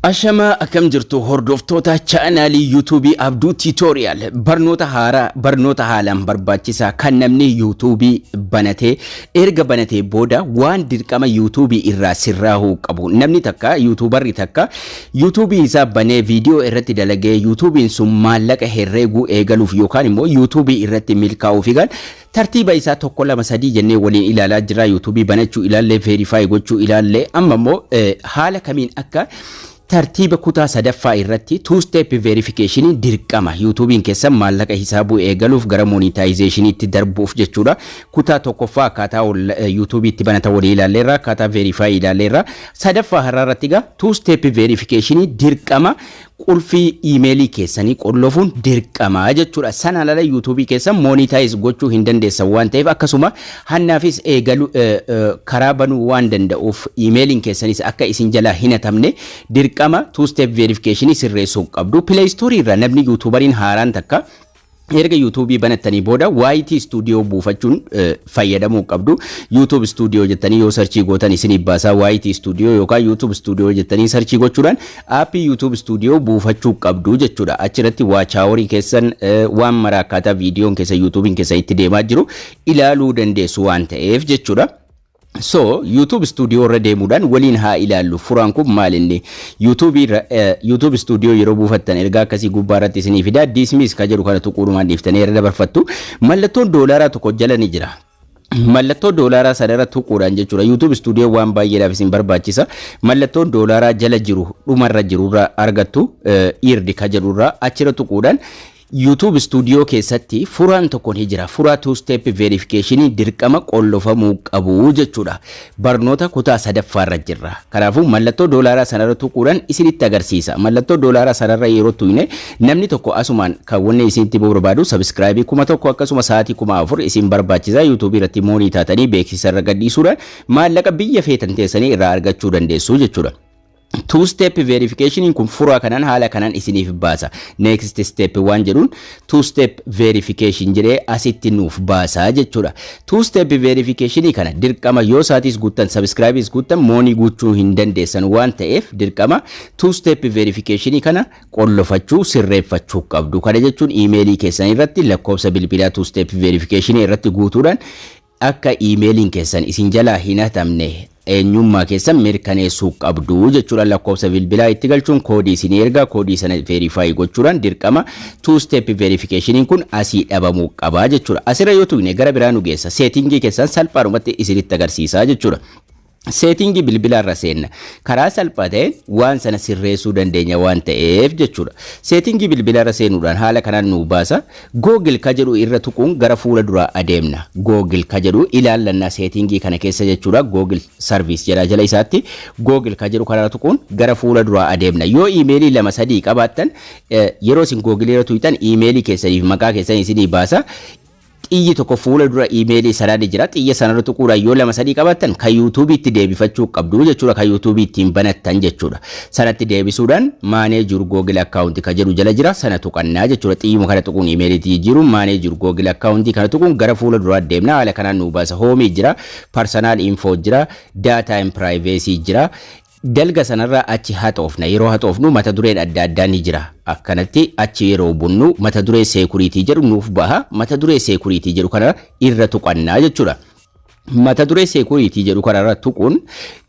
Ashamaa, akkam jirtu hordoftoota chaanaalii YouTubeii Abduu Tutorial? Barnoota haaraa, barnoota haalaan barbaachisaa kan namni YouTubeii banatee, erga banatee booda waan dirqama YouTubeii irraa sirraahuu qabu. Namni takka, YouTuberri takka YouTubeii isaa banee, viidiyoo irratti dalagee, YouTubeiin sun maallaqa herreeguu eegaluuf yookaan immoo YouTubeii irratti milkaa'uuf eegan tartiiba isaa tokko, lama, sadii jennee waliin ilaalaa jira. YouTubeii banachuu ilaallee, verify gochuu ilaallee, amma immoo haala kamiin akka tartiiba kutaa sadaffaa irratti two step verification dirqama YouTubeiin keessa maallaqa hisaabuu eegaluuf, gara monetizationiitti darbuuf jechuudha. Kutaa tokkoffaa akkaataa YouTubeiitti banatan walii ilaalleerra, akkaataa verify ilaalleerra. Sadaffaa har'aa irratti egaa two step verification dirqama qulfii iimeelii keessanii qollofuun dirqama jechuudha. Sana ala YouTubeii keessa monetize gochuu hin dandeessan waan ta'eef, akkasuma hannaafis eegalu karaa banuu waan danda'uuf, iimeeliin keessanis akka isin jalaa hin hatamne dirqama two step verification sirreessuu qabdu. Play Store irraa namni YouTuberiin haaraan takka erga YouTubeii banattanii booda YT Studio buufachuun fayyadamuu qabdu. YouTube Studio jettanii yoo search gootan isin baasaa. YT Studio yookaan YouTube Studio jettanii search gochuudhaan aappii YouTube Studio buufachuu qabdu jechuudha. Achirratti watch hourii keessan waan mara, akkaataa viidiyoon keessa YouTubeiin keessa itti deemaa jiru ilaaluu dandeessu waan ta'eef jechuudha. So YouTube Studio irra deemuudhaan waliin haa ilaallu. Furaan kun maal inni? YouTube irra, YouTube Studio yeroo buufattan ergaa akkasii gubbaa irratti isinii fida. Dismiss ka jedhu kana tuquudhumaan dhiiftanii irra dabarfattu. Mallattoon doolaaraa tokko jala ni jira. Mallattoo doolaaraa sanarra tuquudhaan jechuudha. YouTube Studio waan baay'eedhaaf isin barbaachisa. Mallattoon doolaaraa jala jiru, dhumarra jirurra argattu, irdi ka jedhurra achirra tuquudhaan YouTube Studio keessatti furaan tokko ni jira. Furaa two step verification dirqama qollofamuu qabu jechuudha. Barnoota kutaa sadaffaarra jirra. Kanaafuu mallattoo doolaaraa sanarra tuquudhaan isinitti agarsiisa. Mallattoo doolaaraa sanarra yeroo tuqne, namni tokko asumaan kan wanni isinitti barbaadu subscribe 1000 akkasuma sa'aatii 4000 isin barbaachisa. YouTube irratti moonii taatanii beeksisa irra gadhiisuudhaan maallaqa biyya feetan teessanii irraa argachuu dandeessu jechuudha. Two step verification kun furaa kanaan haala kanaan isiniif baasa. Next step waan jedhuun two step verification jedhee asitti nuuf baasa jechuudha. Two step verification kana dirqama yoo sa'aatis guuttan, subscribeis guuttan, moonii guuchuu hin dandeessan waan ta'eef, dirqama two step verification kana qollofachuu, sirreeffachuu qabdu. Kana jechuun iimeelii keessan irratti lakkoofsa bilbilaa two step verification irratti guutuudhaan akka iimeeliin keessan isin jalaa hin hatamne eenyummaa keessan mirkaneessuu qabdu jechuudha. Lakkoofsa bilbilaa itti galchuun koodii isin ergaa, koodii sana verify gochuudhaan dirqama two step verification kun asii dhabamuu qabaa jechuudha. Asirra yoo tuqne gara biraa nu geessa. Settingii keessan salphaadhumatti isinitti agarsiisaa jechuudha. Settingii bilbilaarra seenna. Karaa salphaa ta'een waan sana sirreessuu dandeenya waan ta'eef jechuudha. Settingii bilbilaarra seenuudhaan haala kanaan nu baasa. Google ka jedhu irra tuquun gara fuula duraa adeemna. Google ka jedhu ilaallannaa settingii kana keessa jechuudha. Google service jedha jala isaatti. Google ka jedhu kanarra tuquun gara fuula duraa adeemna. Yoo iimeelii lama sadii qabaattan, yeroo isin Google irra tuqxan iimeelii keessaniif maqaa keessan isinii baasa. Xiyyi tokko fuula dura iimeelii sanaa ni jira. Xiyya sanarra tuquudhaan yoo lama sadii qabaattan kan YouTubeiitti deebifachuu qabdu jechuudha. Kan YouTubeii ittiin banattan jechuudha. Sanatti deebisuudhaan manage your Google account ka jedhu jala jira. Sana tuqannaa jechuudha. Xiyyuma kana tuquun iimeeliitti jijjiiruun manage your Google account kana tuquun gara fuula duraa deemna. Haala kanaan nu baasa. Homeii jira. Personal info jira. Data and privacy jira. Dalga sanarraa achi haxoofna. Yeroo haxoofnu mata dureen adda addaa ni jira. Akkanatti achi yeroo bunnu mata duree security jedhu nuuf baha. Mata duree security jedhu kana irra tuqannaa jechuudha. Mata duree security jedhu kanarra tuquun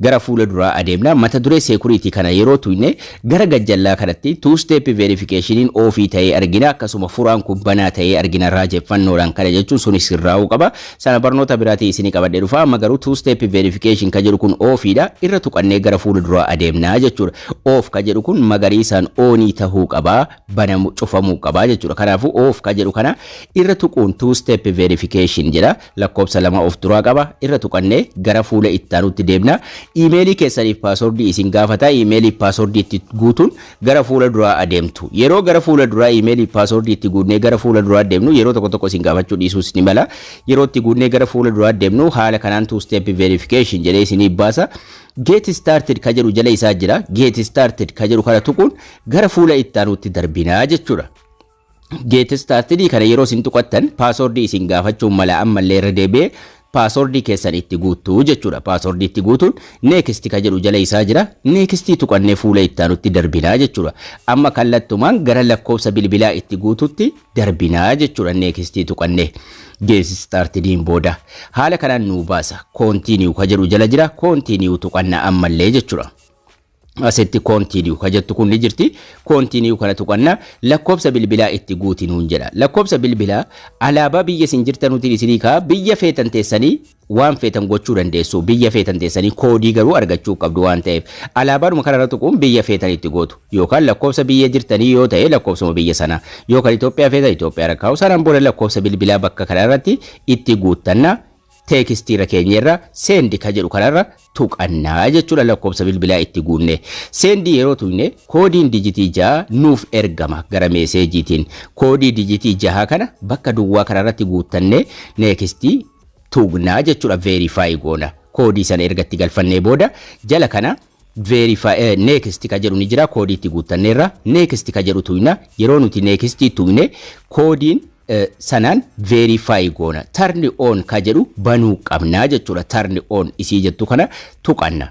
gara fuula duraa adeemna. Mata duree security kana yeroo tuqne gara gajjallaa kanatti two step verificationiin offii ta'ee argina. Akkasuma furaan kun banaa ta'ee argina raajeffannoodhaan. Kana jechuun sunis sirraa'uu qaba. Sana barnoota biraatii isinii qabadhee dhufa. Amma garuu two step verification ka jedhu kun offiidha. Irra tuqannee gara fuula duraa adeemna jechuudha. Off ka jedhu kun magariisaan onii tahuu qaba. Banamu, cufamuu qaba jechuudha. Kanaafuu off ka jedhu kana irra tuquun two step verification jedha. Lakkoofsa lama of duraa qaba. Irra tuqannee gara fuula ittaanutti deemna. Iimeelii keessaniif passwordii isin gaafata. Iimeelii passwordii itti guutuun gara fuula duraa adeemtu. Yeroo gara fuula duraa iimeelii passwordii itti guutnee gara fuula duraa deemnu, yeroo tokko tokko isin gaafachuu dhiisuus ni mala. Yeroo itti guutnee gara fuula duraa deemnu haala kanaan two step verification jedhee isinii baasa. Get started ka jedhu jala isaa jira. Get started ka jedhu kana tuquun gara fuula ittaanutti darbinaa jechuudha. Get started kana yeroo isin tuqattan passwordii isin gaafachuun mala. Ammallee irra deebi'ee Passwordii keessan itti guuttuu jechuudha. Passwordii itti guutuun next ka jedhu jala isaa jira. Nextii tuqannee fuula ittaanutti darbinaa jechuudha. Amma kallattumaan gara lakkoofsa bilbilaa itti guututti darbinaa jechuudha, nextii tuqannee. Get startediin booda haala kanaan nuu baasa. Continue ka jedhu jala jira. Continue tuqannaa ammallee jechuudha. Asitti continue ka jettu kun ni jirti. Continue kana tuqannaa, lakkoofsa bilbilaa itti guuti nuun jedha. Lakkoofsa bilbilaa alaabaa biyya isin jirtanuutiin isinii kaa, biyya feetan teessanii waan feetan gochuu dandeessu. Biyya feetan teessanii koodii garuu argachuu qabdu waan ta'eef, alaabaadhuma kanarra tuquun biyya feetan itti gootu, yookaan lakkoofsa biyya jirtanii yoo ta'e lakkoofsuma biyya sanaa, yookaan Itoophiyaa feetan Itoophiyaa rakkaa'u. Sanaan booda lakkoofsa bilbilaa bakka kanarratti itti guuttannaa, textiirra keenyerra send ka jedhu kanarra tuqannaa jechuudha. Lakkoofsa bilbilaa itti guunne send yeroo tuqne, koodiin dijitii 6 nuuf ergama gara messageiitiin. Koodii dijitii 6 kana bakka duwwaa kanarratti guuttannee nextii tuqnaa jechuudha. Verify goona. Koodii sana ergatti galfannee booda jala kana verify next ka jedhu ni jira. Koodii itti guuttanneerra, next ka jedhu tuqna. Yeroo nuti next tuqne, koodiin sanaan verify goona. Turn on ka jedhu banuu qabnaa jechuudha. Turn on isii jettu kana tuqanna.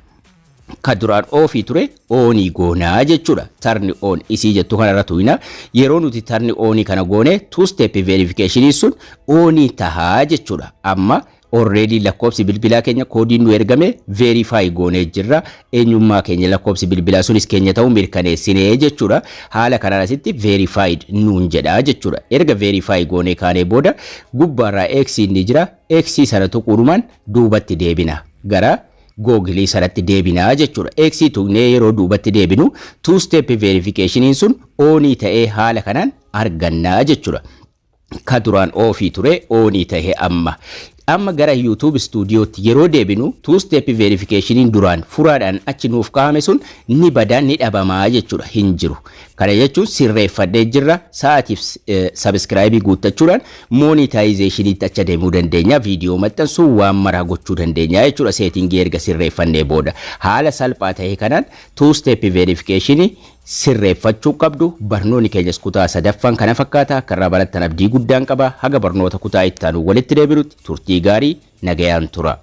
Ka duraan offii ture onii goonaa jechuudha. Turn on isii jettu kanarra tuqna. Yeroo nuti turn onii kana goone, two step verification sun onii tahaa jechuudha. Amma already lakkoofsi bilbilaa keenya koodiin nu ergame verify goonee jirra. Eenyummaa keenya, lakkoofsi bilbilaa sunis keenya ta'uu mirkaneessinee jechuudha. Haala kanaan asitti verified nuun jedha jechuudha. Erga verify goonee kaanee booda gubbaarraa X ni jira. X sana tuquudhumaan duubatti deebina. Gara Googleii sanatti deebinaa jechuudha. X tuqnee yeroo duubatti deebinu, two step verification sun onii ta'ee haala kanaan argannaa jechuudha. Ka duraan offii ture onii ta'ee amma. Amma gara YouTube Studiotti yeroo deebinu, two step verification duraan furaadhaan achi nuuf kaa'ame sun ni badaa, ni dhabamaa jechuudha, hin jiru. Kana jechuun sirreeffadhee jirra. Sa'aatiif subscribeii guuttachuudhaan monetizationiitti acha deemuu dandeenya. Viidiyoo maxxansuu, waan maraa gochuu dandeenya jechuudha, settingii erga sirreeffannee booda. Haala salphaa ta'e kanaan two step verification sirreeffachuu qabdu. Barnoonni keenyas kutaa sadaffaan kana fakkaata. Akka irraa barattan abdii guddaan qaba. Haga barnoota kutaa itti aanu walitti deebinutti turtii gaarii, nagayaan tura.